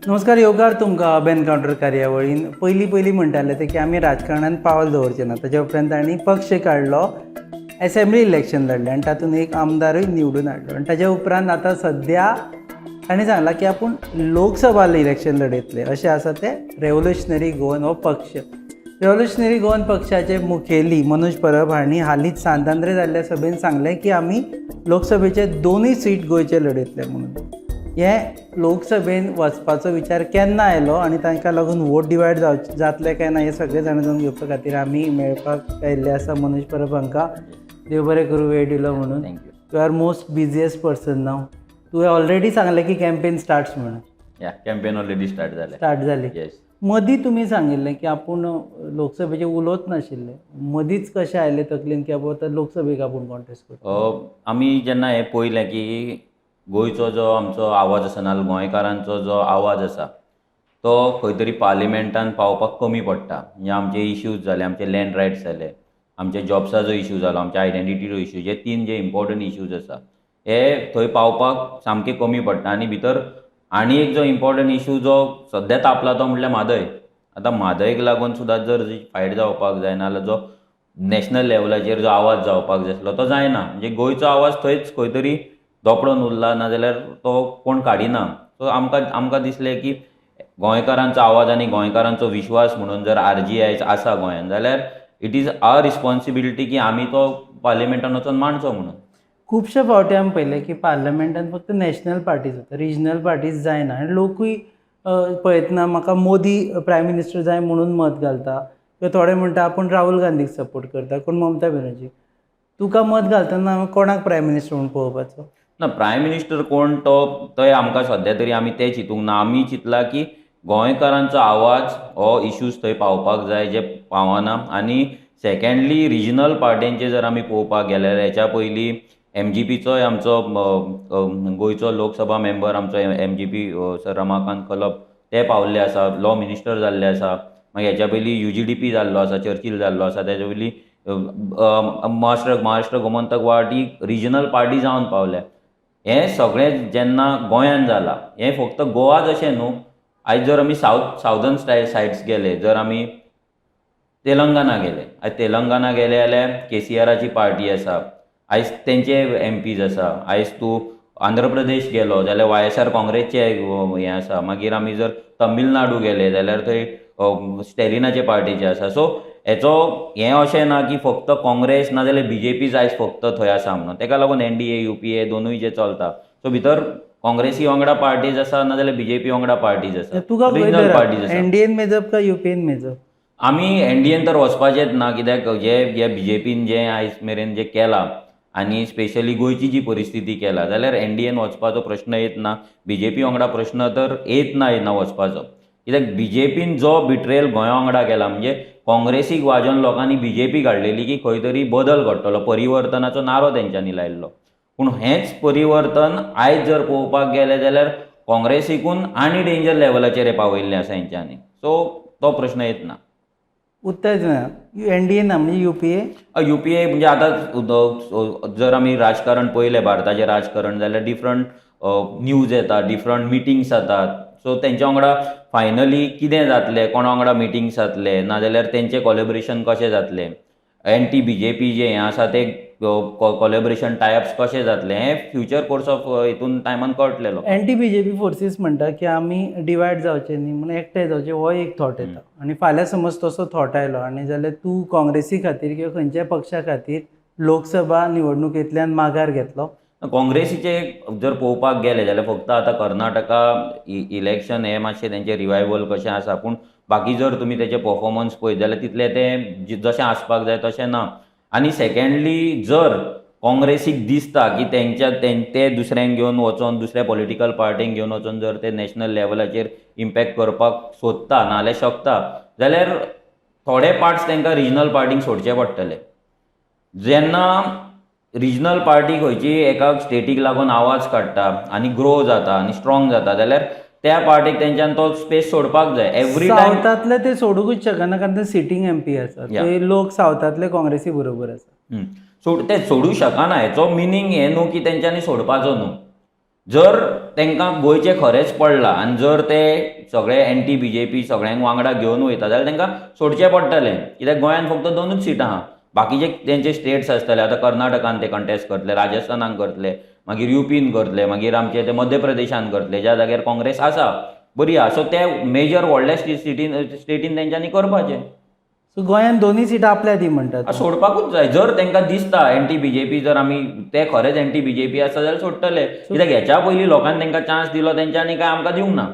नमस्कार, येवकार तुमकां अब एनकावंटर कार्यावळीन. पयलीं पयलीं म्हणटाले ते की आमी राजकारणान पावल दवरचे ना. ताच्या उपरांत तांणी पक्ष काडलो, एसेंब्ली इलेक्शन लढलें आनी तातूंत एक आमदारूय निवडून हाडलो. आनी ताच्या उपरांत आतां सद्या तांणी सांगलां की आपूण लोकसभा इलेक्शन लढयतले. अशें आसा ते रेवोल्युशनरी गोवन हो पक्ष. रेवोल्युशनरी गोवन पक्षाचे मुखेली मनोज परब हांणी हालींच सांत आंद्रे जाल्ल्या सभेन सांगलें की आमी लोकसभेचे दोनूय सीट गोंयचे लढयतले म्हणून. हे लोकसभेन वचपाचो विचार केन्ना आयलो आनी तांकां लागून वोट डिवायड जातले काय ना, हें सगळें जाणा जावन घेवपा खातीर आमी मेळपाक आयिल्ले आसा मनोज परब हांकां. देव बरें करूं वेळ दिलो म्हणून. Thank you. You are most busiest person now. तुवें ऑलरेडी सांगलें की कॅम्पेन स्टार्ट्स म्हणून. या, कॅम्पेन ऑलरेडी स्टार्ट जालें. स्टार्ट जाली. येस. मदीं तुमी सांगिल्लें की आपूण लोकसभेचें उलोवच नाशिल्लें. मदींच कशें आयलें तकलेन की बाबा आतां लोकसभेक आपूण कॉन्टेस्ट करता? आमी जेन्ना हें पळयलें की गोंयचो जो आमचो आवाज आसा, नाल्यार गोंयकारांचो जो आवाज आसा, तो खंय तरी पार्लिमेंटान पावपाक कमी पडटा. म्हणजे आमचे इश्यूज जाले, आमचे लँड रायट्स जाले, आमचे जॉब्साचो इश्यू जालो, आमच्या आयडेंटिटीचो इश्यू, जे तीन जे इम्पॉर्टंट इश्यूज आसा, हे थंय पावपाक सामके कमी पडटा. आनी भितर आनी एक जो इम्पॉर्टंट इश्यू जो सद्या तापला तो म्हटल्यार म्हादय. आतां म्हादयक लागून सुद्दां जर फायट जावपाक जाय, नाल्यार जो नॅशनल लेवलाचेर जो आवाज जावपाक जाय आसलो तो जायना. म्हणजे गोंयचो आवाज थंयच खंय तरी दोपडोन उरला, नाजाल्यार तो कोण काडिना. सो आमकां दिसलें की गोंयकारांचो आवाज आनी गोंयकारांचो विश्वास म्हणून जर आरजी आयज आसा गोंयान, जाल्यार it is our responsibility की आमी तो पार्लिमेंटान वचोन मांडचो म्हणून. खुबशे फावटी आमी पळयलें की पार्लमेंटान फक्त नॅशनल पार्टीज वता, रिजनल पार्टीज जायना. आनी लोकूय पळयतना म्हाका मोदी प्रायम मिनिस्टर जाय म्हणून मत घालता, किंवा थोडे म्हणटा आपूण राहुल गांधीक सपोर्ट करता, कोण ममता बॅनर्जी. तुका मत घालतना कोणाक प्रायम मिनिस्टर म्हणून पळोवपाचो? ना, प्रायम मिनिस्टर कोण तो थंय आमकां सद्या तरी आमी तें चिंतूंक ना. आमी चिंतला की गोंयकारांचो आवाज हो इश्यूज थंय पावपाक जाय, जे पावना. आनी सेकेंडली, रिजनल पार्ट्यांचे जर आमी पळोवपाक गेल्यार, हेच्या पयलीं एमजीपीचोय आमचो गोंयचो लोकसभा मेंबर, आमचो एमजीपी सर रमाकांत खलप, ते पावल्ले आसा, लॉ मिनिस्टर जाल्ले आसा. मागीर हेच्या पयलीं युजीडीपी जाल्लो आसा, चर्चील जाल्लो आसा. तेच्या पयलीं Maharashtra Gomantak party regional party जावन पावल्या. हें सगळें जेन्ना गोंयान जालां, हें फक्त गोवाच अशें न्हू. आयज जर आमी सावदर्न सायड्स गेले, जर आमी तेलंगना गेले, आयज तेलंगना गेले जाल्यार केसीआराची पार्टी आसा, आयज तेंचे एमपीज आसा. आयज तूं आंध्र प्रदेश गेलो जाल्यार वायएसआर काँग्रेसचे हें आसा. मागीर आमी जर तमिळनाडू गेले जाल्यार थंय स्टॅलिनाचे पार्टीचे आसा. सो हेचो हें अशें ना की फक्त काँग्रेस ना जाल्यार बीजेपीच आयज फक्त थंय आसा म्हणून. तेका लागून एनडीए, युपीए दोनूय जे चलता, सो भितर काँग्रेसी वांगडा पार्टीज आसा, नाजाल्यार बीजेपी वांगडा पार्टीज आसा. तुका रिजनल पार्टीज आसा. एनडीएन मेजप काय युपीएन मेजप? आमी एनडीएन तर वचपाचेच ना, कित्याक जे जे बीजेपीन जे आयज मेरेन जे केलां आनी स्पेशली गोंयची जी परिस्थिती केला, जाल्यार एनडीएन वचपाचो प्रश्न येत ना. बीजेपी वांगडा प्रश्न तर येत ना, येना वचपाचो, कित्याक बीजेपीन जो बिट्रेल गोंया वांगडा केला, म्हणजे काँग्रेसीक वाजोवन लोकांनी बीजेपी काडलेली की खंय तरी बदल घडटलो, परिवर्तनाचो नारो तेंच्यांनी लायल्लो. पूण हेंच परिवर्तन आयज जर पळोवपाक गेलें जाल्यार काँग्रेसीकून आनी डेंजर लेवलाचेर हें पावयल्लें आसा हेंच्यांनी. सो तो प्रश्न येत ना. उत्तर एनडीए ना म्हणजे युपीए? युपीए म्हणजे आतां जर आमी राजकारण पळयलें, भारताचें राजकारण, जाल्यार डिफरंट न्यूज येता, डिफरंट मिटिंग्स जातात. सो तेंच्या वांगडा फायनली कितें जातलें, कोणा वांगडा मिटिंग्स जातले, नाजाल्यार तेंचें कॉलेबरेशन कशें जातलें, एंटी बीजेपी जें हें आसा तें कॉलेबरेशन टायअप्स कशें जातलें, हें फ्युचर कोर्स ऑफ हितून टायमान कळटलें लोकांक. एंटी बीजेपी फोर्सीस म्हणटा की आमी डिवायड जावचे न्ही म्हणून एकठांय जावचे, हो एक थॉट येता. आनी फाल्यां समज तसो थॉट आयलो आनी जाल्यार तूं काँग्रेसी खातीर किंवा खंयच्याय पक्षा खातीर लोकसभा निवडणुकेंतल्यान माघार घेतलो? काँग्रेसीचे जर पळोवपाक गेले जाल्यार फक्त आतां कर्नाटका इलेक्शन हें मातशें तेंचें रिवायवल कशें आसा, पूण बाकी जर तुमी तेचें परफॉर्मन्स पळयत जाल्यार तितलें तें जशें आसपाक जाय तशें ना. आनी सेकेंडली, जर काँग्रेसीक दिसता की तेंच्या ते दुसऱ्यांक घेवन वचोन, दुसऱ्या पॉलिटिकल पार्टींक घेवन वचोन जर ते नॅशनल लेवलाचेर इम्पॅक्ट करपाक सोदता नाजाल्यार शकता, जाल्यार थोडे पार्ट्स तांकां रिजनल पार्टींक सोडचे पडटले. जेन्ना रिजनल पार्टी खंयची एका स्टेटीक लागून आवाज काडटा आनी ग्रो जाता आनी स्ट्रॉंग जाता, जाल्यार त्या पार्टीक तेंच्यान तो स्पेस सोडपाक जाय एवरी टायम. सावथांतले ते सोडूंकूच शकना, कारण ते सिटींग एमपी आसा. ते लोक सावथांतले काँग्रेसी बरोबर आसा. सोड, ते सोडूं शकना. हेचो मिनींग हें न्हू की तेंच्यांनी सोडपाचो न्हू. जर तांकां गोंयचें खरेंच पडलां आनी जर ते सगळे एन्टी बीजेपी सगळ्यांक वांगडा घेवन वयता जाल्यार तांकां सोडचें पडटलें, कित्याक गोंयांत फक्त 2 सिटां आहा. बाकीचे तेंचे स्टेट्स आसतले, आतां कर्नाटकान ते कंटेस्ट करतले, राजस्थानान करतले, मागीर युपीन करतले, मागीर आमचे ते मध्य प्रदेशान करतले, ज्या जाग्यार काँग्रेस आसा बरी आहा. सो ते मेजर व्हडल्या स्टेटीन तेंच्यांनी करपाचें. सो गोंयांत 2 सिटां आपल्या दी म्हणटात, सोडपाकूच जाय. जर तांकां दिसता एन्टी बीजेपी, जर आमी ते खरेंच एन्टी बीजेपी आसा जाल्यार सोडटले, कित्याक हेच्या पयलीं लोकांनी तांकां चान्स दिलो, तेंच्यांनी काय आमकां दिवंक ना.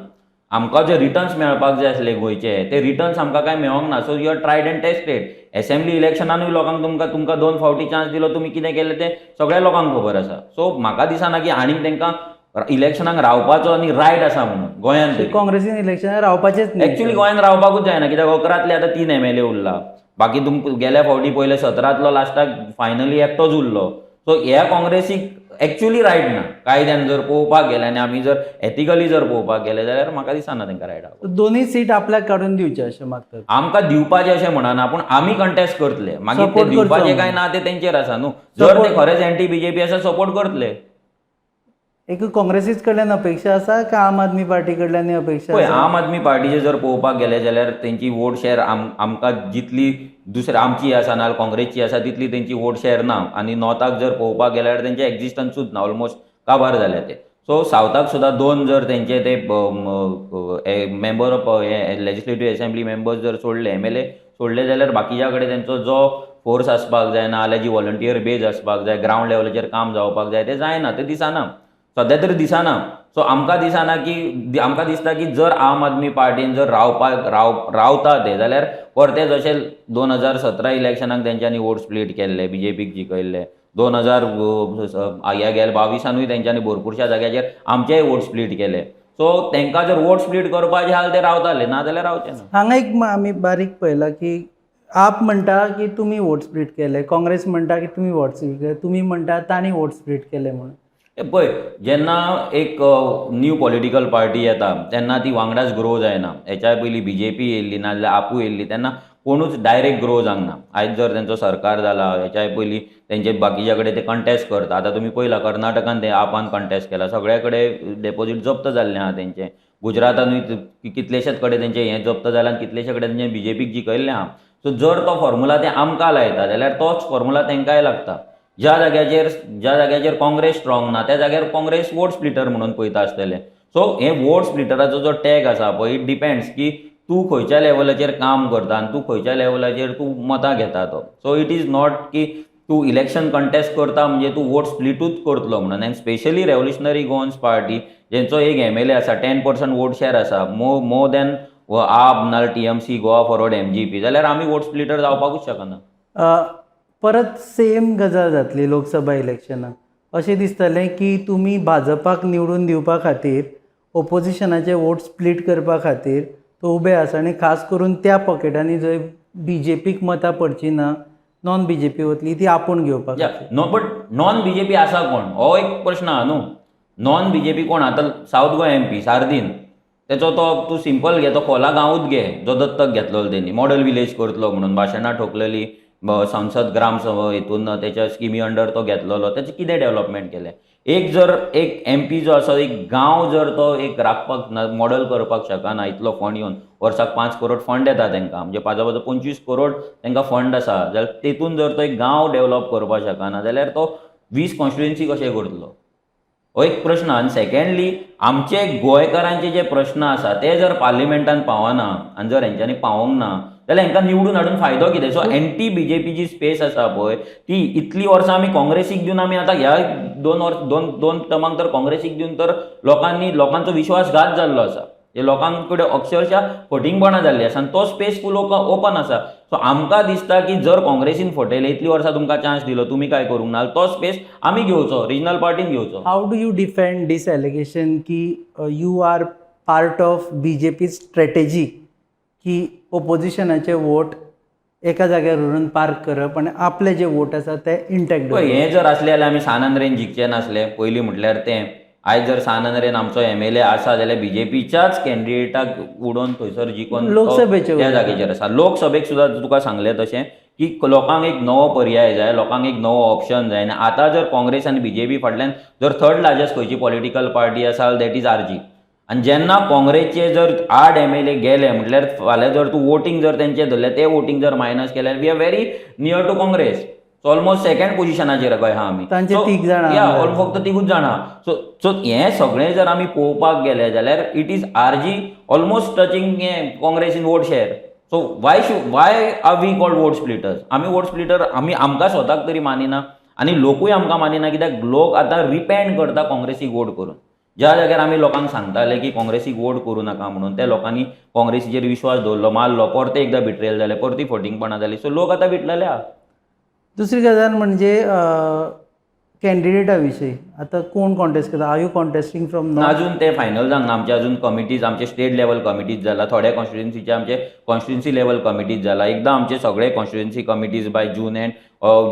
आमकां जे रिटर्न्स मेळपाक जाय आसले गोंयचे, ते रिटर्न्स आमकां काय मेळोंक ना. So you are tried and tested. Assembly इलेक्शनानूय लोकांक तुमकां 2 फावटी चान्स दिलो, तुमी कितें केलें तें सगळ्या लोकांक खबर आसा. सो म्हाका दिसना की आनीक तांकां इलेक्शनाक रावपाचो आनी रायट आसा म्हणून गोंयांत तरी. काँग्रेसीन इलेक्शनाक रावपाचेच न्ही. एक्चुअली गोंयांत रावपाकूच जायना, कित्याक 11तले आतां 3 MLA उरला, बाकी तुमकां गेल्या फावटी पयले 17तलो लास्टाक फायनली एकटोच उरलो. सो ह्या काँग्रेसीक एक्चुअली रायट ना कायद्यान जर पळोवपाक गेले आनी आमी जर एथिकली जर पळोवपाक गेले जाल्यार म्हाका दिसना तांकां रायट आसा. 2 सीट आपल्याक काडून दिवचे अशें मागतात. आमकां दिवपाचें अशें म्हणना, पूण आमी कंटेस्ट करतले, मागीर ते दिवपाचें काय ना ते तेंचेर आसा न्हू. जर ते खरेंच एन्टी बीजेपी आसा सपोर्ट करतले. एक काँग्रेसीच कडल्यान अपेक्षा आसा काय आम आदमी पार्टी कडल्यान अपेक्षा पळय, आसा? आम आदमी पार्टीचे जर पळोवपाक गेले जाल्यार तेंची वोट शेअर आमकां जितली दुसऱ्या आमची आसा नाल्यार काँग्रेसची आसा तितली तेंची वोट शेअर ना. आनी नॉर्थाक जर पळोवपाक गेल्यार तेंचे एक्जिस्टन्सूच ना, ऑलमोस्ट काबार जाल्या ते. सो सावथाक सुद्दां 2 जर तेंचे ते member of legislative assembly members जर सोडले, MLA सोडले जाल्यार बाकीच्या कडेन तेंचो जो फोर्स आसपाक जाय ना जाल्यार जी वॉलंटियर बेज आसपाक जाय, ग्रावंड लेवलाचेर काम जावपाक जाय, तें जायना, तें दिसना, सद्या तरी दिसना. सो आमकां दिसना की, आमकां दिसता की जर आम आदमी पार्टीन जर रावता ते जाल्यार परते जशें 2017 इलेक्शनाक तेंच्यांनी वोट स्प्लीट केल्ले, बीजेपीक जिखयल्ले, 2000 ह्या गेल्या 22 तेंच्यांनी भरपूरश्या जाग्याचेर आमचेय वोट स्प्लीट केले. सो तांकां जर वोट स्प्लीट करपाचे आहा ते रावताले, ना जाल्यार रावचे ना. हांगा एक आमी बारीक पळयला की आप म्हणटा की तुमी वोट स्प्लीट केले, काँग्रेस म्हणटा की तुमी वोट स्प्लीट केले, तुमी म्हणटा तांणी वोट स्प्लीट केले म्हणून. पळय, जेन्ना एक न्यू पॉलिटिकल पार्टी येता तेन्ना ती वांगडाच ग्रो जायना. हेच्या पयलीं बीजेपी येयल्ली नाजाल्यार आपू येयल्ली, तेन्ना कोणूच डायरेक्ट ग्रो जावंक ना. आयज जर तेंचो सरकार जाला, हेच्या पयलीं तेंचे बाकीच्या कडेन ते कंटेस्ट करता. आतां तुमी पळयला कर्नाटकान ते आपान कंटेस्ट केला, सगळ्या कडेन डेपोजीट जप्त जाल्लें आहा तेंचें. गुजरातानूय कितलेशेच कडेन तेंचें हें जप्त जालां आनी कितलेशे कडेन तेंचे बीजेपीक जिखयल्लें आहा. सो जर तो फॉर्मुला ते आमकां लायता जाल्यार तोच फॉर्मुला तेंकांय लागता. ज्या जाग्याचेर काँग्रेस स्ट्रॉंग ना त्या जाग्यार काँग्रेस वोट स्प्लिटर म्हणून पळयता आसतले. सो हे वोट स्प्लिटराचो जो टॅग आसा पळय, it depends की तूं खंयच्या लेवलाचेर काम करता आनी तूं खंयच्या लेवलाचेर तूं मतां घेता तो. सो it is not की तूं इलेक्शन कंटेस्ट करता म्हणजे तूं वोट स्प्लिटूच करतलो म्हणून. आनी स्पेशली रेवोल्युशनरी गोवन्स पार्टी जेंचो एक MLA आसा, 10% वोट शेअर आसा, मोर देन आप नाल्यार TMC, Goa forward, MGP, जाल्यार आमी वोट स्प्लिटर जावपाकूच शकना. परत सेम गजाल जातली लोकसभा इलेक्शनाक. अशें दिसतलें की तुमी भाजपाक निवडून दिवपा खातीर ओपोजिशनाचे वोट स्प्लीट करपा खातीर तो उबे आसा, आनी खास करून त्या पॉकेटांनी जंय बीजेपीक मतां पडची ना, नॉन बीजेपी वतली ती आपूण घेवपाक. No, but non BJP आसा कोण हो एक प्रश्न आहा न्हू. नॉन बीजेपी कोण आतां सावथ गोवा MP Sardinha, तेचो तो तूं सिंपल घे, तो खोला गांवूच घे जो दत्तक घेतलेलो तेणी, मॉडल विलेज करतलो म्हणून भाशणां ठोकलेली, संसद ग्राम सभा हितून तेच्या स्किमी अंडर तो घेतलेलो, तेचें कितें डेवलपमेंट केलें. एक जर एक MP जो आसा, एक गांव जर तो एक राखपाक ना, मॉडल करपाक शकना, इतलो फंड येवन वर्साक 5 करोड फंड येता तांकां, म्हणजे पांचा पांच 25 करोड तांकां फंड आसा, जाल्यार तेतून जर तो एक गांव डेवलप करपाक शकना जाल्यार तो 20 कॉन्स्टिट्युएन्सी कशें करतलो, हो एक प्रश्न. आनी सेकेंडली आमचे गोंयकारांचे जे प्रश्न आसा ते जर पार्लिमेंटान पावना आनी जर हेंच्यांनी पावोंक ना जाल्यार हेंकां निवडून हाडून फायदो कितें. सो एन्टी बीजेपी जी स्पेस आसा पळय ती इतली वर्सां आमी काँग्रेसीक दिवन आमी आतां ह्या दोन टर्मांक तर काँग्रेसीक दिवन तर लोकांचो विश्वासघात जाल्लो आसा. हे लोकां कडेन अक्षरशा फटींगपणां जाल्लीं आसा आनी तो स्पेस फूल ओपन आसा. सो आमकां दिसता की जर काँग्रेसीन फटयलें, इतलीं वर्सां तुमकां चान्स दिलो, तुमी कांय करूंक ना, तो स्पेस आमी घेवचो, रिजनल पार्टीन घेवचो. How do you defend this allegation की you are part of BJP strategy की ओपोजिशनाचे वोट एका जाग्यार व्हरून पार्क करप आनी आपले जे वोट आसा ते इंटॅक्ट पळय, हें जर आसलें जाल्यार आमी सान आंद्रेन जिखचे नासले. पयलीं म्हटल्यार तें. आयज जर सान आंद्रेन आमचो एमएलए आसा जाल्यार बीजेपीच्याच कॅन्डिडेटाक उडोवन थंयसर जिखोन तो लोकसभेचे त्या जागेचेर आसा. लोकसभेक सुद्दां तुका सांगलें तशें की लोकांक एक नवो पर्याय जाय, लोकांक एक नवो ऑप्शन जाय. आनी आतां जर काँग्रेस आनी बीजेपी फाटल्यान जर थर्ड लार्जस्ट खंयची पॉलिटिकल पार्टी आसा, that is RG. आनी जेन्ना काँग्रेसचे जर 8 एमएलए गेले म्हटल्यार फाल्यां जर तूं वोटींग जर तेंचे धरलें, ते वोटींग जर मायनस केल्यार we are very near to Congress. So almost second पोजिशनाचेर खंय आहा आमी. तांचे तीग जाणां या आमदार. फक्त तिगूच जाणां. सो सो हें सगळें जर आमी पळोवपाक गेले जाल्यार it is RG almost touching हें Congress in vote share. So why are we called vote splitters? आमी वोट स्प्लिटर आमी आमकां स्वताक तरी मानिना आनी लोकूय आमकां मानिना, कित्याक लोक आतां रिपेंड करता काँग्रेसीक वोट करून. ज्या जाग्यार आमी लोकांक सांगताले की काँग्रेसीक वोट करूं नाका म्हणून, त्या लोकांनी काँग्रेसीचेर विश्वास दवरलो, मारलो, परते एकदां बिट्रेल जालें, परती फटींगपणां जालीं. सो लोक आतां विटलेले आहा. दुसरी गजाल म्हणजे कॅन्डिडेटा विशयी, आतां कोण कॉन्टेस्ट करता? Are you contesting from north? अजून ते फायनल जावंक ना. आमचे अजून कमिटीज, आमचे स्टेट लेवल कमिटीज जाला, थोड्या कॉन्स्टिट्युन्सीचे आमचे कॉन्स्टिट्युन्सी लेवल कमिटीज जाला. एकदां आमचे सगळे constituency committees by June and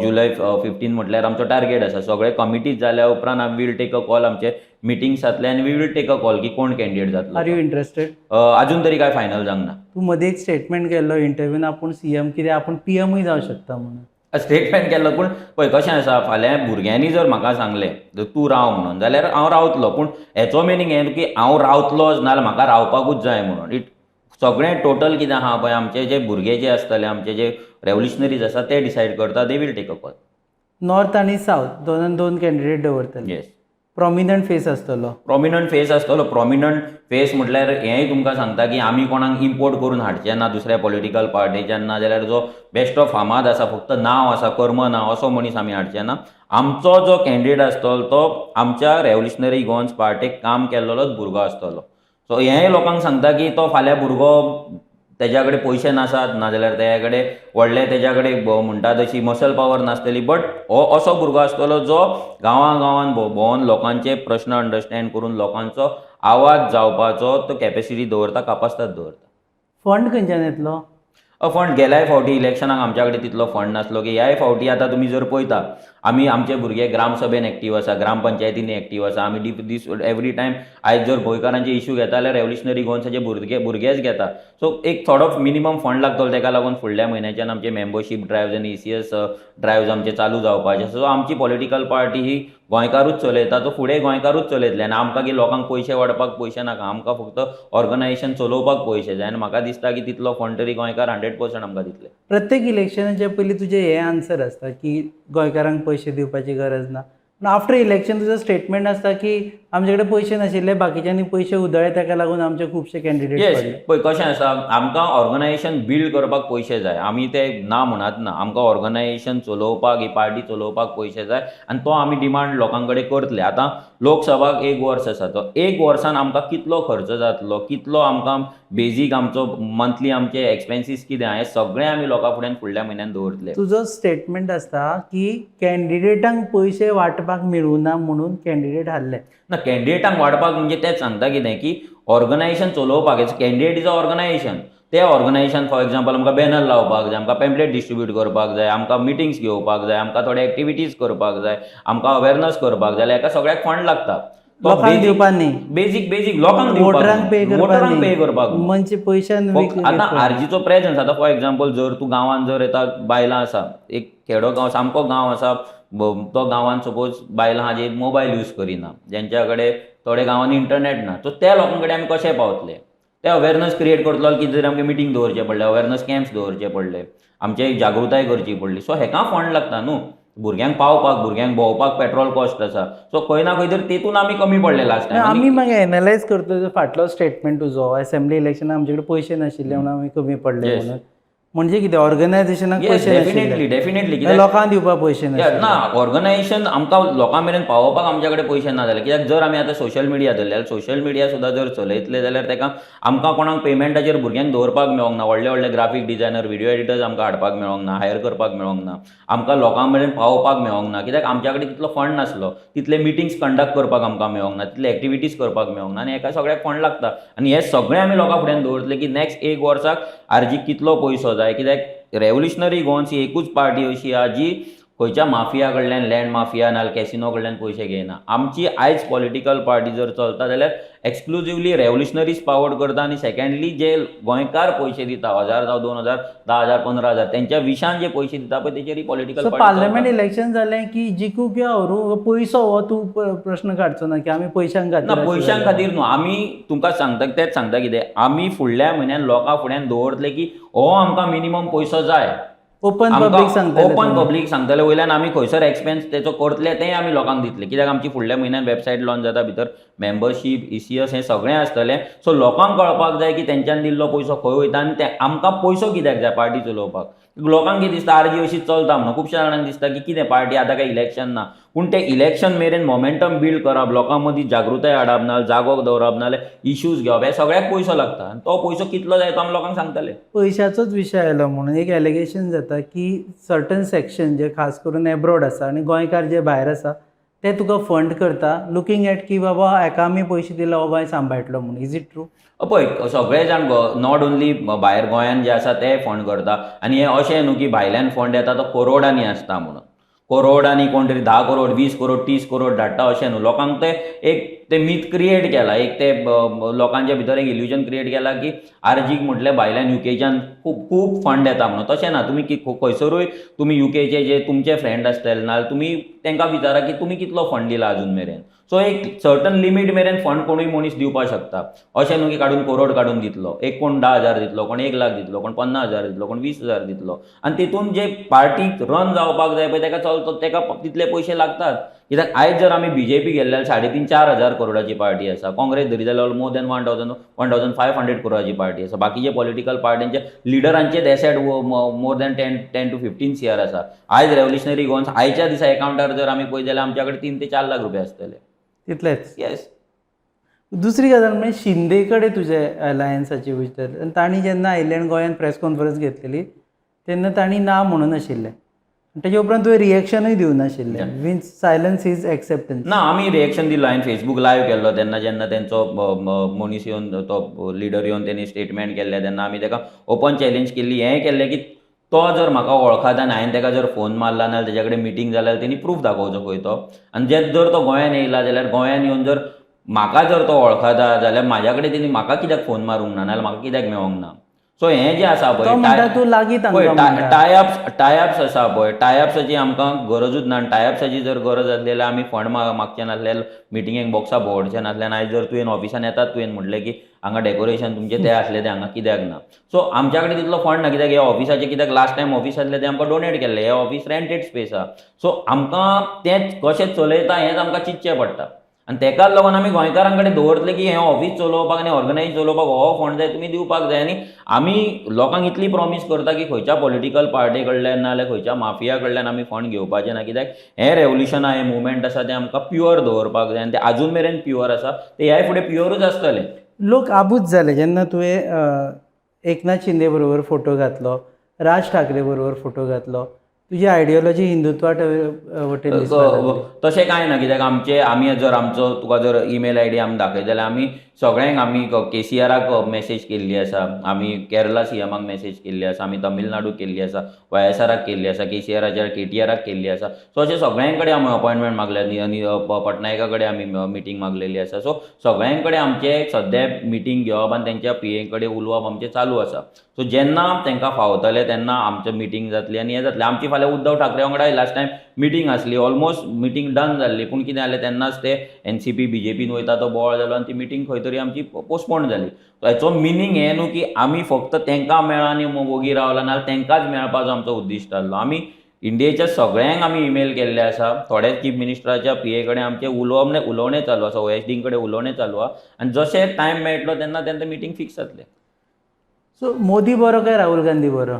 July 15 म्हटल्यार आमचो टार्गेट आसा. सगळे कमिटीज जाल्या उपरांत वील टेक अ कॉल, आमचे मिटिंग्स जातले आनी we will take a call की कोण कॅन्डिडेट जातलो. Are you interested? अजून तरी काय फायनल जावंक ना. तूं मदीं एक स्टेटमेंट केल्लो इंटरव्यून, आपूण सीएम कित्याक आपूण पीएमूय जावं शकता म्हणून. स्टेटमेंट केल्लो, पूण पळय कशें आसा, फाल्यां भुरग्यांनी जर म्हाका सांगलें जर तूं राव म्हणून जाल्यार हांव रावतलो. पूण हेचो मिनींग हें की हांव रावतलोच नाजाल्यार म्हाका रावपाकूच जाय म्हणून. It सगळें टोटल कितें आहा पळय, आमचे जे भुरगे जे आसतले, आमचे जे रेवल्युशनरीज आसा, ते डिसायड करता, they will take a call. North आनी सावथ दोनान दोन कॅन्डिडेट दवरतले? येस. प्रोमिनंट फेस आसतलो? प्रोमिनंट फेस आसतलो. प्रोमिनंट फेस म्हटल्यार हेंय तुमकां सांगता की आमी कोणाक इम्पोर्ट करून हाडचे ना दुसऱ्या पॉलिटिकल पार्टीच्यान, ना जाल्यार जो बेश्टो फामाद आसा, फक्त नांव आसा कर्म ना, असो मनीस आमी हाडचे ना. आमचो जो कॅन्डिडेट आसतलो तो आमच्या रेवल्युशनरी गोवन्स पार्टीक काम केल्लोच भुरगो आसतलो. सो हेंय लोकांक सांगता की तो फाल्यां भुरगो तेज्या कडेन पयशे नासत, नाजाल्यार तेज्या कडेन व्हडले तेज्या कडेन म्हणटा तशी मसल पावर नासतली, बट हो असो भुरगो आसतलो जो गांवां गांवान भोंवन लोकांचे प्रश्न अंडरस्टँड करून लोकांचो आवाज जावपाचो तो कॅपेसिटी दवरता, कापास्ताद दवरता. फंड खंयच्यान येतलो? फंड गेल्याय फावटी इलेक्शनाक आमच्या कडेन तितलो फंड नासलो की ह्याय फावटी आतां तुमी जर पळयता, आमी आमचे भुरगे ग्रामसभेन एक्टीव आसा, ग्रामपंचायतींनी एक्टीव आसा. आमी डीप दीस एवरी टायम आयज जर गोंयकारांचे इशू घेता जाल्यार रेवल्युशनरी गोवन्साचे भुरगेच घेता. सो एक थोडो मिनिमम फंड लागतलो, तेका लागून फुडल्या म्हयन्याच्यान आमचे मेंबरशीप ड्रायव्ज आनी ईसीएस ड्रायव्ज आमचे चालू जावपाचे. सो आमची पॉलिटिकल पार्टी ही गोंयकारूच चलयता, तो फुडें गोंयकारूच चलयतले. आनी आमकां की लोकांक पयशे वाडपाक पयशे नाका, आमकां फक्त ऑर्गनायजेशन चलोवपाक पयशे जाय. आनी म्हाका दिसता की तितलो फंड तरी गोंयकार 100% आमकां दितले. प्रत्येक इलेक्शनाच्या पयलीं तुजें हें आन्सर आसता की गोंयकारांक पयशे दिवपाची गरज ना, पूण आफ्टर इलेक्शन तुजो स्टेटमेंट आसता की आमचे कडेन पयशे नाशिल्ले, बाकीच्यांनी पयशे उधळ्ळे, ताका लागून आमचे खुबशे कॅन्डिडेट पडले. पळय कशें आसा, आमकां ऑर्गनायजेशन बिल्ड करपाक पयशे जाय, आमी ते ना म्हणत ना. आमकां ऑर्गनायजेशन चलोवपाक, ही पार्टी चलोवपाक पयशे जाय आनी तो आमी डिमांड लोकां कडेन करतले. आतां लोकसभाक एक वर्स आसा, तो एक वर्सान आमकां कितलो खर्च जातलो, कितलो आमकां बेजीक आमचो मंथली आमचे एक्सपेन्सीस कितें आहा, हें सगळें आमी लोकां फुड्यान फुडल्या म्हयन्यान दवरतले. तुजो स्टेटमेंट आसता की कॅन्डिडेटांक पयशे वांटपाक मेळुना म्हणून कॅन्डिडेट हारले. ना, कॅन्डिडेटांक वाडपाक म्हणजे तेंच सांगता कितें की ऑर्गनायजेशन चलोवपाक, कॅन्डिडेट is a organisation. ते ऑर्गनायजेशन फॉर एग्जाम्पल आमकां बॅनर लावपाक जाय, आमकां पेम्पलेट डिस्ट्रिब्यूट करपाक जाय, आमकां मिटिंग्स घेवपाक जाय, आमकां थोडे एक्टिविटीज करपाक जाय, आमकां अवेरनस करपाक जाय, जाल्यार हेका सगळ्याक फंड लागता. लोकांक दिवपाक न्ही, बेजीक बेजीक लोकांक वोटरांक पे करपाक, वोटरांक पे करपाक म्हणजे पयशान. आतां आरजीचो प्रेजन्स, आतां फॉर एग्जाम्पल जर तूं गांवांत जर येता, बायलां आसा, एक खेडो गांव, सामको गांव आसा, तो गांवांत सपोज बायलां आहा जी मोबायल यूज करिना, जेंच्या कडेन थोडे गांवांनी इंटरनेट ना, सो त्या लोकां कडेन आमी कशें पावतले? ते अवेरनस क्रिएट करतलो कितें तरी आमकां मिटींग दवरचें पडलें, अवेरनस कॅम्प्स दवरचे पडले, आमचे जागृताय करची पडली. सो हेका फंड लागता न्हू, भुरग्यांक पावपाक, भुरग्यांक भोंवपाक पेट्रोल कॉस्ट आसा. सो खंय ना खंय तरी तेतून आमी कमी पडले लास्ट टायम. आमी मागीर एनलायज करतो फाटलो स्टेटमेंट तुजो, असेंब्ली इलेक्शनाक आमचे कडेन पयशे नाशिल्ले म्हणून आमी कमी पडले म्हणून, म्हणजे कितें ऑर्गनायझेशनाक पयशे डेफिनेटली, डेफिनेटली, लोकांक दिवपाक पयशे ना. ऑर्गनायझेशन आमकां लोकां मेरेन पावोवपाक आमच्या कडेन पयशे ना जाले, कित्याक जर आमी आतां सोशल मिडिया धरले जाल्यार सोशल मिडिया सुद्दां जर चलयतले जाल्यार ताका आमकां कोणाक पेमेंटाचेर भुरग्यांक दवरपाक मेळोंक ना, व्हडले व्हडले ग्राफीक डिजायनर, व्हिडियो एडिटर्स आमकां हाडपाक मेळोंक ना, हायर करपाक मेळोंक ना, आमकां लोकां मेरेन पावोवपाक मेळोंक ना, कित्याक आमच्या कडेन तितलो फंड नासलो, तितले मिटिंग्स कंडक्ट करपाक आमकां मेळोंक ना, तितले एक्टिविटीज करपाक मेळोंक ना. आनी हेका सगळ्याक फंड लागता आनी हे सगळें आमी लोकां फुड्यान दवरतले की नेक्स्ट एक वर्साक आरजीक कितलो पयसो जाय, कित्याक रेवल्युशनरी गोवन्स ही एकूच पार्टी अशी आहा जी खंयच्या माफिया कडल्यान, लँड माफिया नाल्यार कॅसिनो कडल्यान पयशे घेयना. आमची आयज पॉलिटिकल पार्टी जर चलता जाल्यार एक्सक्लुजिवली रेवोल्युशनरीज पावर्ड करता आनी सेकंडली जे गोंयकार पयशे दिता, 1000 जावं 2000, 10,000, 15,000, तेंच्या विशान जे पयशे दिता पळय तेचेर ही political so party. Parliament election जालें की जिखू किंवा हरू, पयसो हो तूं प्रश्न काडचो ना की आमी पयशां ना. खातीर? पयशां खातीर न्हू. आमी तुमकां सांगता, तेच सांगता कितें, आमी फुडल्या म्हयन्यान लोकां फुड्यान दवरतले की हो आमकां मिनिमम पयसो जाय. ओपन पब्लीक सांगतले ओपन तुमी. पब्लीक सांगतले. वयल्यान आमी खंयसर एक्सपेन्स तेचो करतले तेंय आमी लोकांक दितले, कित्याक आमची फुडल्या म्हयन्यान वेबसायट लॉन्च जाता, भितर मेंबरशीप, ईसीएस हें सगळें आसतलें. सो लोकांक कळपाक जाय की तेंच्यान दिल्लो पयसो खंय वयता आनी ते आमकां पयसो कित्याक जाय पार्टी चलोवपाक. लोकांक कितें दिसता, आरजी अशी चलता म्हणून. खुबश्या जाणांक दिसता की कितें पार्टी, आतां काय इलेक्शन ना. पूण ते इलेक्शन मेरेन मोमेंटम बिल्ड करप, लोकां मदीं जागृताय हाडप, नाजाल्यार जागो दवरप, नाजाल्यार इश्यूज घेवप, हे सगळ्याक पयसो लागता आनी तो पयसो कितलो जाय तो आमी लोकांक सांगतले. पयशाचोच विशय आयलो म्हणून एक एलिगेशन जाता की सर्टन सेक्शन जे खास करून एब्रोड आसा आनी गोंयकार जे भायर आसा ते तुका फंड करता, लुकींग एट की बाबा हेका आमी पयशे दिले, हो गोंय सांबाळटलो म्हणून. Is it true? पळय, सगळे जाण, not only भायर, गोंयान जे आसा ते फंड करता. आनी हें अशें न्हू की भायल्यान फंड येता तो करोडांनी आसता म्हणून. करोडांनी कोण तरी 10 करोड, 20 करोड, 30 करोड धाडटा अशें न्हू. लोकांक ते एक ते मीथ क्रिएट केला, एक ते लोकांच्या भितर एक इल्युजन क्रिएट केला की आरजीक म्हटल्यार भायल्यान युकेच्यान खूब खूब फंड येता म्हणून. तशें ना. तुमी खंयसरूय तुमी युकेचे जे तुमचे फ्रेंड आसतले नाजाल्यार तुमी तांकां विचारा की तुमी कितलो फंड दिला अजून मेरेन. सो एक सर्टन लिमीट मेरेन फंड कोणूय मनीस दिवपाक शकता. अशें न्हू की काडून करोड काडून दितलो. एक कोण 10,000 दितलो, कोण 1 लाख दितलो, कोण 50,000 दितलो, कोण 20,000 दितलो. आनी तितून जे पार्टीक रन जावपाक जाय पळय, तेका चलतो, तेका तितले पयशे लागतात. कित्याक आयज जर आमी बीजेपी गेले जाल्यार 3.5-4 हजार करोडाची पार्टी आसा. काँग्रेस धरी जाल्यार more than 1,000, 1,500 करोडाची पार्टी आसा. बाकीचे political पार्टींचे लिडरांचेच asset more than 10 to 15 CR आसा. आयज रेव्होल्युशनरी गोवन्स आयच्या दिसा एकाउंटार जर आमी पळयत जाल्यार आमच्या कडेन 3 ते 4 लाख रुपया आसतले. तितलेच? येस. दुसरी गजाल म्हणजे शिंदे कडेन तुजे अलायन्साची भितर आनी तांणी जेन्ना आयिल्ले आनी गोंयांत प्रेस कॉन्फरन्स घेतलेली तेन्ना तांणी ना म्हणून नाशिल्लें. तेजे उपरांत तुवें रिएक्शनूय दिवं नाशिल्लें, means silence is acceptance. ना, आमी रिएक्शन दिलो. हांवें फेसबूक लायव्ह केल्लो तेन्ना, जेन्ना तेंचो मनीस येवन, तो लिडर येवन तेणी स्टेटमेंट केल्लें तेन्ना आमी तेका ओपन चॅलेंज केल्ली. हें केल्लें की तो जर म्हाका वळखता आनी हांवें तेका जर फोन मारला नाजाल्यार तेज्या कडेन मिटींग जाल्यार तेणी प्रूफ दाखोवचो खंय तो. आनी जे जर तो गोंयान येयला जाल्यार गोंयान येवन जर म्हाका जर तो वळखता जाल्यार म्हाज्या कडेन तेणी म्हाका कित्याक फोन मारूंक ना, नाजाल्यार म्हाका कित्याक मेळोंक ना? सो हें जें आसा तो पळय, म्हणटा तूं लागीं पळय, तांकां म्हणटा. टायअप्स आसा पळय, टायअप्साची आमकां गरजूच ना. आनी टायअप्साची जर गरज आसली जाल्यार आमी फंड मागचे नासले, मिटिंगेक बॉक्सां भोंवडचे नासले. आनी आयज जर तुवें ऑफिसान येतात, तुवें म्हटलें की हांगा डेकोरेशन तुमचें तें आसलें तें हांगा कित्याक ना? सो आमच्या कडेन तितलो फंड ना, कित्याक हे ऑफिसाचें, कित्याक लास्ट टायम ऑफिस आसलें तें आमकां डोनेट केल्लें. हें ऑफिस रेंटेड स्पेस आहा. सो आमकां तें कशें चलयता हेंच आमकां चिंतचें पडटा. आनी तेकाच लागून आमी गोंयकारां कडेन दवरतले की हें ऑफिस चलोवपाक आनी ऑर्गनायज चलोवपाक हो फंड जाय, तुमी दिवपाक जाय. आनी आमी लोकांक इतली प्रॉमीस करता की खंयच्या पॉलिटिकल पार्टी कडल्यान नाजाल्यार खंयच्या माफिया कडल्यान आमी फंड घेवपाचे ना, कित्याक हें रेवोल्युशन आहा, हें मुवमेंट आसा, तें आमकां प्युअर दवरपाक जाय आनी तें आजून मेरेन प्युअर आसा, तें ह्याय फुडें प्युअरूच आसतलें. लोक आबूज जाले जेन्ना तुवें एकनाथ शिंदे बरोबर फोटो घातलो, राज ठाकरे बरोबर फोटो घातलो. तुजी आयडियोलॉजी हिंदुत्वा वटेन दिसपाक लागली. तशें कांय ना, कित्याक आमचे आमी जर आमचो तुका जर ईमेल आयडी आमी दाखयत जाल्यार आमी सगळ्यांक, आमी केसीआराक मॅसेज केल्ली आसा, आमी केरला सीएमाक मॅसेज केल्ली आसा, आमी तमिळनाडू केल्ली आसा, वायएसआराक केल्ली आसा, केसीआराचेर केटीआराक केल्ली आसा. सो अशें सगळ्यां कडेन आमी अपॉयंटमेंट मागल्या आनी पटनायका कडेन आमी मिटींग मागलेली आसा. सो सगळ्यां कडेन आमचे सद्या मिटींग घेवप आनी तेंच्या पीए कडेन उलोवप आमचें चालू आसा. सो जेन्ना तांकां फावतलें तेन्ना आमचें मिटींग जातली आनी हें जातलें. आमची फाल्यां उद्धव ठाकरे वांगडा लास्ट टायम मिटींग आसली, ऑलमोस्ट मिटींग डन जाल्ली, पूण कितें जालें, तेन्नाच ते एनसीपी बीजेपीन वयता तो बोवाळ जालो आनी ती मिटींग खंय तरी आमची पोस्टपोन जाली. हेचो मिनींग हें न्हू की आमी फक्त तांकां मेळ्ळा आनी वोगी रावला, नाजाल्यार तांकांच मेळपाचो आमचो उद्दिश्ट आहलो. आमी इंडियेच्या सगळ्यांक आमी ईमेल केल्ले आसा. थोड्या चीफ मिनिस्टराच्या पीए कडेन आमचें उलोवणें चालू आसा, ओएसडी कडेन उलोवणें चालू आहा आनी जशें टायम मेळटलो तेन्ना तेंचें मिटींग फिक्स जातलें. सो मोदी बरो काय राहुल गांधी बरो?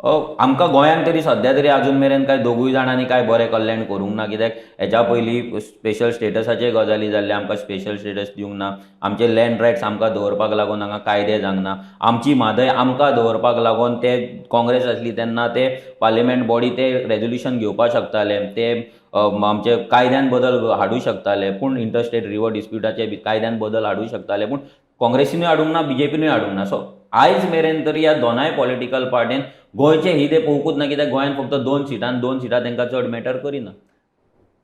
आमकां गोंयांत तरी सद्या तरी आजून मेरेन काय दोगूय जाणांनी काय बरें कल्याण करूंक ना, कित्याक हेच्या पयलीं स्पेशल स्टेटसाचे गजाली जाल्ले, आमकां स्पेशल स्टेटस दिवंक ना. आमचे लँड रायट्स आमकां दवरपाक लागून हांगा कायदे जावंक ना. आमची म्हादय आमकां दवरपाक लागून ते काँग्रेस आसली तेन्ना ते पार्लिमेंट बॉडी ते रेजोल्युशन घेवपाक शकताले, ते आमचे कायद्यान बदल हाडूं शकताले, पूण इंटरस्टेट रिवर डिस्प्युटाचे बी कायद्यान बदल हाडूं शकताले, पूण काँग्रेसीनूय हाडूंक ना, बीजेपीनूय हाडूंक ना. सो आयज मेरेन तरी ह्या दोनाय पॉलिटिकल पार्टीन गोंयचें हित हें पळोवंकूच ना, कित्याक गोंयांत फक्त दोन सिटां, दोन सिटां तांकां चड मॅटर करिना.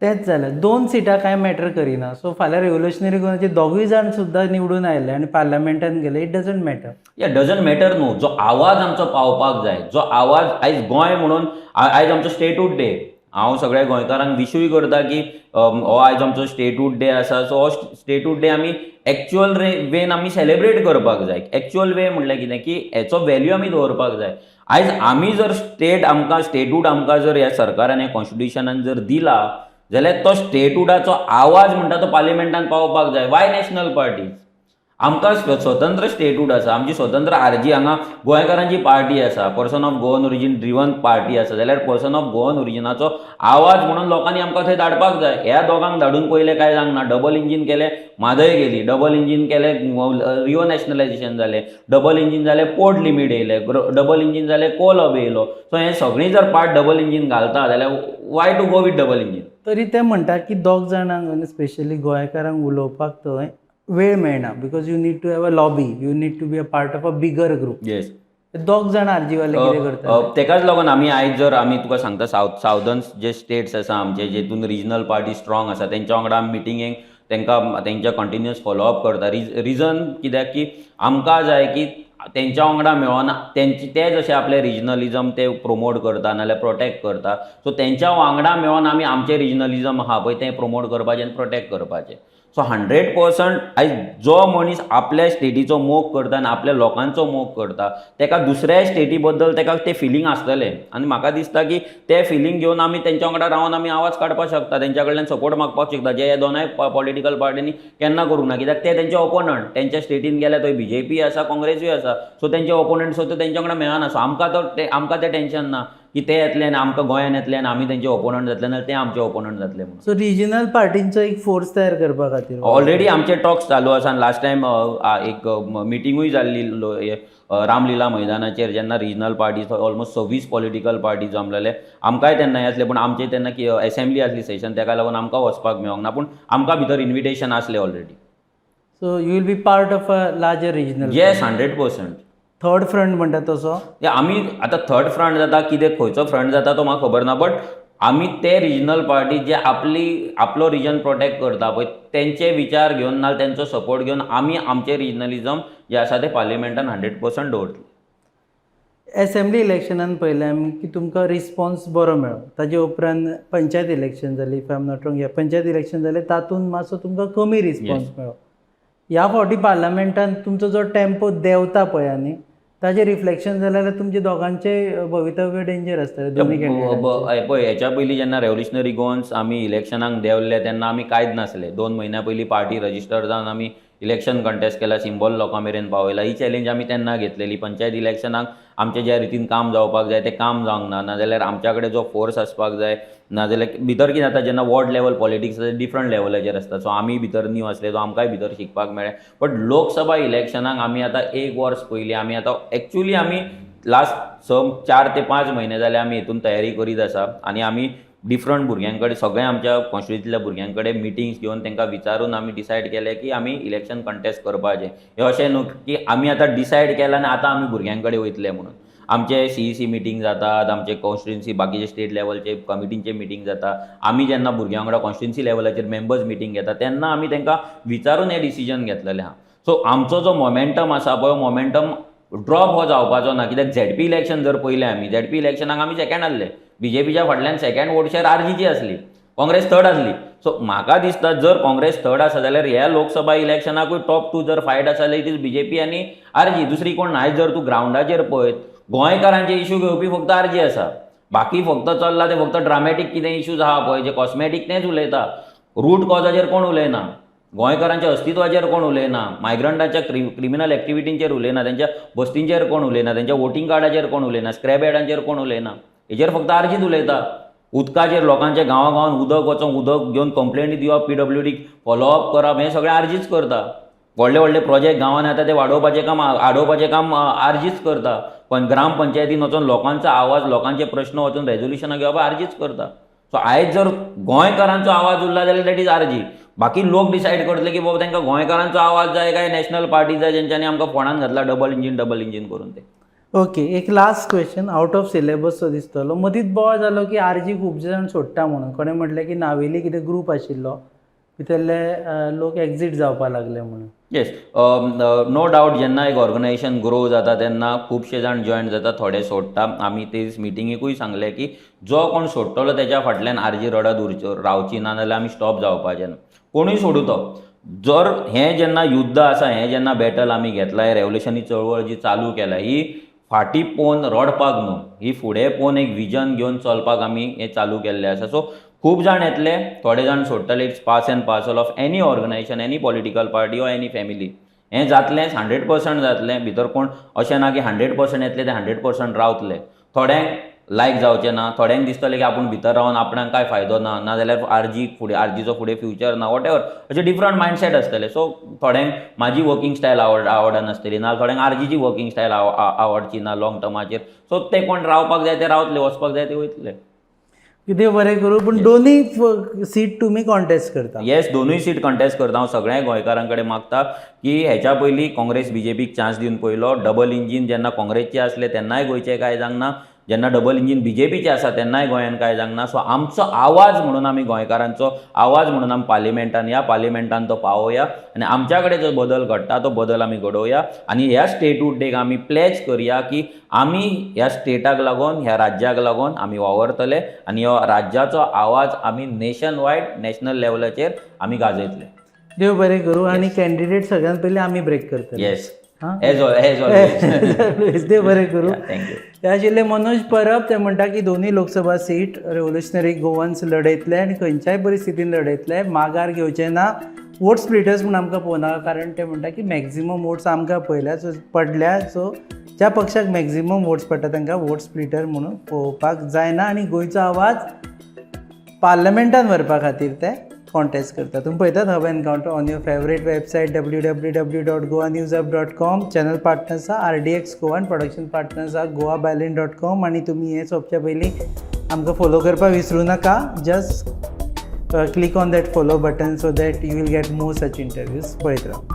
तेंच जालें, दोन सिटां कांय मॅटर करिना. सो फाल्यां रेव्होल्युशनरी गोवाचे दोगूय जाण सुद्दां निवडून आयले आनी पार्लमेंटान गेले, it doesn't matter. Yeah, doesn't matter न्हू. जो आवाज आमचो पावपाक जाय, जो आवाज आयज गोंय म्हणून आयज आमचो स्टेटहूड डे, हांव सगळ्या गोंयकारांक विशूय करता की हो आयज आमचो स्टेटहूड डे आसा. सो हो स्टेटहूड डे आमी एक्चुअल रे वेन आमी सेलेब्रेट करपाक जाय. एक्चुअल वे म्हणल्यार कितें की हेचो वेल्यू आमी दवरपाक जाय. आयज आमी जर स्टेट आमकां स्टेटहूड आमकां जर ह्या सरकारान, ह्या कॉन्स्टिट्युशनान जर दिला जाल्यार तो स्टेटहुडाचो आवाज म्हणटा तो पार्लिमेंटान पावपाक जाय. Y national parties? आमकां स्वतंत्र स्टेटहूड आसा, आमची स्वतंत्र आरजी हांगा गोंयकारांची पार्टी आसा, person of Goan origin driven party आसा, जाल्यार पर्सन ऑफ गोवन ओरिजिनाचो आवाज म्हणून लोकांनी आमकां थंय धाडपाक जाय. ह्या दोगांक धाडून पयलें कांय जावंक ना. डबल इंजीन केलें, म्हादय गेली. डबल इंजीन केलें, रिओ नॅशनलायझेशन जालें. डबल इंजीन जालें, पोर्ट लिमीट येयलें. डबल इंजीन जालें, कोल हब येयलो. सो हें सगळीं जर पार्ट डबल इंजीन घालता जाल्यार why to go with double engine? तरी ते म्हणटा की दोग जाणांक, स्पेशली गोंयकारांक उलोवपाक थंय वेळ मेळना, because you need to have a lobby, you need to be a part of a bigger group. Yes. दोग जाण आरजीवाले कितें करता? तेकाच लागून आमी आयज जर आमी तुका सांगता, सावदर्न जे स्टेट्स आसा आमचे, जेतून रिजनल पार्टी स्ट्रॉंग आसा, तेंच्या वांगडा आमी मिटिंगेक तेंकां तेंच्या कंटिन्युअस फॉलोअप करता. रिजन कित्याक की आमकां जाय की तेंच्या वांगडा मेळोन तेंचे ते जशे आपले रिजनलिजम ते प्रोमोट करता नाल्यार प्रोटेक्ट करता, सो तेंच्या वांगडा मेळोन आमी आमचें रिजनलिजम आहा पळय तें प्रोमोट करपाचें आनी प्रोटेक्ट करपाचें. सो 100% आयज जो मनीस आपल्या स्टेटीचो मोग करता आनी आपल्या लोकांचो मोग करता तेका दुसऱ्या स्टेटी बद्दल तेका तें फिलींग आसतलें. आनी म्हाका दिसता की तें फिलींग घेवन आमी तेंच्या वांगडा रावन आमी आवाज काडपाक शकता, तेंच्या कडल्यान सपोर्ट मागपाक शकता, जे ह्या दोनाय पॉलिटिकल पार्टींनी केन्ना करूंक ना, कित्याक ते तेंचे ओपोनंट. तेंच्या स्टेटीन गेल्या थंय बीजेपी आसा, काँग्रेसूय आसा, सो तेंचे ओपोनंट, सो ते तेंच्या वांगडा मेळना. सो आमकां तो आमकां तें टेंशन ना की ते येतले आनी आमकां गोंयान येतले आनी आमी तेंचे ओपोनंट जातले, नाल्यार ते आमचे ओपोनंट जातले म्हणून. सो रिजनल पार्टींचो एक फोर्स तयार करपा खातीर ऑलरेडी आमचे टॉक्स चालू आसा. आनी लास्ट टायम एक मिटिंगूय जाल्ली रामलीला मैदानाचेर, जेन्ना regional parties almost 26 political party जमलेले. आमकांय तेन्ना हें आसलें, पूण आमचें तेन्ना की एसेंब्ली आसली सेशन, तेका लागून आमकां वचपाक मेळोंक ना, पूण आमकां भितर इन्विटेशन आसलें already. So you will be part of a larger regional? Yes, 100%. Third front म्हणटा तसो? आमी आतां थर्ड फ्रंट जाता कितें, खंयचो फ्रंट जाता तो म्हाका खबर ना, बट आमी ते रिजनल पार्टी जे आपली आपलो रिजन प्रोटेक्ट करता पळय तेंचे विचार घेवन ना तेंचो सपोर्ट घेवन आमी आमचें रिजनलिजम जें आसा तें पार्लिमेंटान 100% दवरतले. एसेंब्ली इलेक्शनान पळयलें आमी की तुमकां रिस्पॉन्स बरो मेळ्ळो. ताजे उपरांत पंचायत इलेक्शन जाली, if I am not wrong, panchayat election जालें तातूंत मातसो तुमकां कमी रिस्पॉन्स मेळ्ळो. ह्या फावटी पार्लमेंटान तुमचो जो टेम्पो देंवता पळय आनी ताजें रिफ्लेक्शन जालें जाल्यार तुमचे दोगांचेय भवितव्य डेंजर आसतलें, दोनूय कॅन्डिडेटांचें. पळय, हेच्या पयलीं जेन्ना रेव्होल्युशनरी गोवन्स आमी इलेक्शनाक देंवले तेन्ना आमी कांयच नासले. 2 म्हयन्या पयलीं पार्टी रजिस्टर जावन आमी इलेक्शन कंटेस्ट केला, सिंबॉल लोकां मेरेन पावयला. ही चॅलेंज आमी तेन्ना घेतलेली. पंचायत इलेक्शनाक आमचें ज्या रितीन काम जावपाक जाय तें काम जावंक ना, नाजाल्यार आमच्या कडेन जो फोर्स आसपाक जाय, नाजाल्यार भितर कितें जाता जेन्ना वॉर्ड लेवल पॉलिटिक्स डिफरंट लेवलाचेर आसता. सो आमी भितर न्यू आसले, सो आमकांय भितर शिकपाक मेळ्ळें. बट लोकसभा इलेक्शनाक आमी आतां एक वर्स पयलीं आमी आतां एक्चुली आमी लास्ट 4 ते 5 म्हयने जाले आमी हितून तयारी करीत आसा. आनी आमी डिफरंट भुरग्यां कडेन, सगळ्या आमच्या कॉन्स्टिट्युएन्सींतल्या भुरग्यां कडेन मिटिंग्स घेवन तांकां विचारून आमी डिसायड केलें की आमी इलेक्शन कंटेस्ट करपाचें. हें अशें न्हू की आमी आतां डिसायड केलां आनी आतां आमी भुरग्यां कडेन वयतले म्हणून. आमचे सीईसी मिटींग जातात, आमचे कॉन्स्टिट्युएन्सी बाकीचे स्टेट लेवलचे कमिटींचे मिटींग जाता. आमी जेन्ना भुरग्यां वांगडा कॉन्स्टिट्युएन्सी लेवलाचेर मेंबर्स मिटींग घेता तेन्ना आमी तांकां विचारून हें डिसिजन घेतलेलें आहा. सो आमचो जो मोमेंटम आसा पळय, मोमेंटम ड्रॉप हो जावपाचो ना, कित्याक झेडपी इलेक्शन जर पळयलें आमी, झेडपी इलेक्शनाक आमी सेकंड आसले. बीजेपीच्या फाटल्यान सेकंड वोट शेअर आरजीची आसली, काँग्रेस थर्ड आसली. सो म्हाका दिसता जर काँग्रेस थर्ड आसा जाल्यार ह्या लोकसभा इलेक्शनाकूय टॉप टू जर फायट आसा जाल्यार it is BJP आनी आरजी, दुसरी कोण ना. आयज जर तूं ग्रावंडाचेर पळयत, गोंयकारांचे इशू घेवपी फक्त आरजी आसा. बाकी फक्त चल्ला ते फक्त ड्रामॅटीक कितें इशूज आहा पळय, जे कॉस्मॅटीक तेंच उलयता. रूट कॉजाचेर कोण उलयना, गोंयकारांच्या अस्तित्वाचेर कोण उलयना, मायग्रंटाच्या क्रिमिनल एक्टिविटींचेर उलयना, तेंच्या बस्तींचेर कोण उलयना, तेंच्या वोटींग कार्डाचेर कोण उलयना, स्क्रॅप यार्डांचेर कोण उलयना. हेजेर फक्त आरजीच उलयता. उदकाचेर लोकांच्या गांवा गांवान उदक वचोन उदक घेवन कंप्लेनी दिवप, पीडब्ल्यूडीक फॉलोअप करप, हें सगळें आरजीच करता. व्हडले व्हडले प्रोजेक्ट गांवांनी येता ते वाडोवपाचें काम, आडोवपाचें काम आरजीच करता. पण ग्रामपंचायतीन वचोन लोकांचो आवाज, लोकांचे प्रश्न वचून रेजोल्युशनां घेवप आरजीच करता. सो आयज जर गोंयकारांचो आवाज उरला जाल्यार that is RG. बाकी लोक डिसायड करतले की बाबा तांकां गोंयकारांचो आवाज जाय काय नॅशनल पार्टी जाय, जेंच्यांनी आमकां फोंडान घातला डबल इंजीन डबल इंजीन करून ते. ओके, एक last question, out of syllabus so दिसतलो. मदींच बोवाळ जालो की आरजी खूब जाण सोडटा म्हणून. कोणें म्हटलें की नावेली कितें ग्रूप आशिल्लो, भितरले लोक एक्झीट जावपा लागले म्हणून. येस, नो डावट, जेन्ना एक ऑर्गनायझेशन ग्रो जाता तेन्ना खुबशे जाण जॉयन जाता, थोडे सोडटा. आमी ते मिटिंगेकूय सांगलें की जो कोण सोडटलो तेज्या फाटल्यान आरजी रडत उरच्यो रावची ना, जाल्यार आमी स्टॉप जावपाचे ना. कोणूय सोडूं तो. जर हें जेन्ना युद्ध आसा, हें जेन्ना बॅटल आमी घेतला, हे रेवल्युशनरी चळवळ जी चालू केल्या, ही फाटीं पळोवन रडपाक न्हू, ही फुडें पळोवन एक विजन घेवन चलपाक आमी हें चालू केल्लें आसा. सो खूब जाण येतले, थोडे जाण सोडटले. It's part and parcel of any organization, any political party or any family. हें जातलेंच, 100% जातलें. भितर कोण अशें ना की 100% येतले ते 100% रावतले. थोड्यांक लायक जावचें ना, थोड्यांक दिसतलें की आपूण भितर रावन आपणाक कांय फायदो ना, नाजाल्यार आरजी फुडें, आरजीचो फुडें फ्युचर ना, what ever, अशे डिफरंट मायंडसेट आसतले. सो थोड्यांक म्हाजी वर्कींग स्टायल आवडनासतली, ना थोड्यांक आरजीची वर्कींग स्टायल आवडची ना लॉंग टर्माचेर. सो ते कोण रावपाक जाय ते रावतले, वचपाक जाय ते वयतले. कितें बरें करूं, पूण दोनूय सीट तुमी कॉन्टेस्ट करता? येस, दोनूय सीट कंटेस्ट करता. हांव सगळ्या गोंयकारां कडेन मागता की हेच्या पयलीं काँग्रेस बीजेपीक चान्स दिवन पयलो. डबल इंजीन जेन्ना काँग्रेसचें आसलें तेन्नाय गोंयचें कांय जावंक ना, जेन्ना डबल इंजीन बीजेपीचें आसा तेन्नाय गोंयान कांय जावंक ना. सो आमचो आवाज म्हणून, आमी गोंयकारांचो आवाज म्हणून आमी पार्लिमेंटान या, पार्लिमेंटान तो पावोवया आनी आमच्या कडेन जो बदल घडटा तो बदल आमी घडोवया आनी ह्या स्टेटहूड डेक आमी प्लेज करया की आमी ह्या स्टेटाक लागून, ह्या राज्याक लागून आमी वावरतले आनी ह्या राज्याचो आवाज आमी नेशन वायड, नॅशनल लेवलाचेर आमी गाजयतले. देव बरें करूं आनी कॅन्डिडेट सगळ्यात पयलीं आमी ब्रेक करतले. येस. हां. As as always. देव बरें करूं. Thank you. ते आशिल्ले मनोज परब. ते म्हणटा की दोनूय लोकसभा सीट रेव्होल्युशनरी गोवन्स लढयतले आनी खंयच्याय परिस्थितीन लढयतले, माघार घेवचे ना. वोट स्प्लिटर्स म्हूण आमकां पळोवनाका, कारण ते म्हणटा की मॅक्झिमम वोट्स आमकां पळयल्या, सो पडल्या, सो ज्या पक्षाक मॅक्झिमम वोट्स पडटा तांकां वोट स्प्लिटर म्हणून पळोवपाक जायना आनी गोंयचो आवाज पार्लमेंटान व्हरपा खातीर ते कॉन्टेस्ट करता. तुमी पळयतात Hub Encounter on your favourite website www.goanewshub.com. Channel partners आसा आरडीएक्स गोवा, प्रोडक्शन पार्टनर्स आसा goabyline.com. आनी तुमी हें सोंपच्या पयलीं आमकां फोलो करपाक विसरूं नाका. Just click on that follow button so that you will get more such interviews. पळयत राव.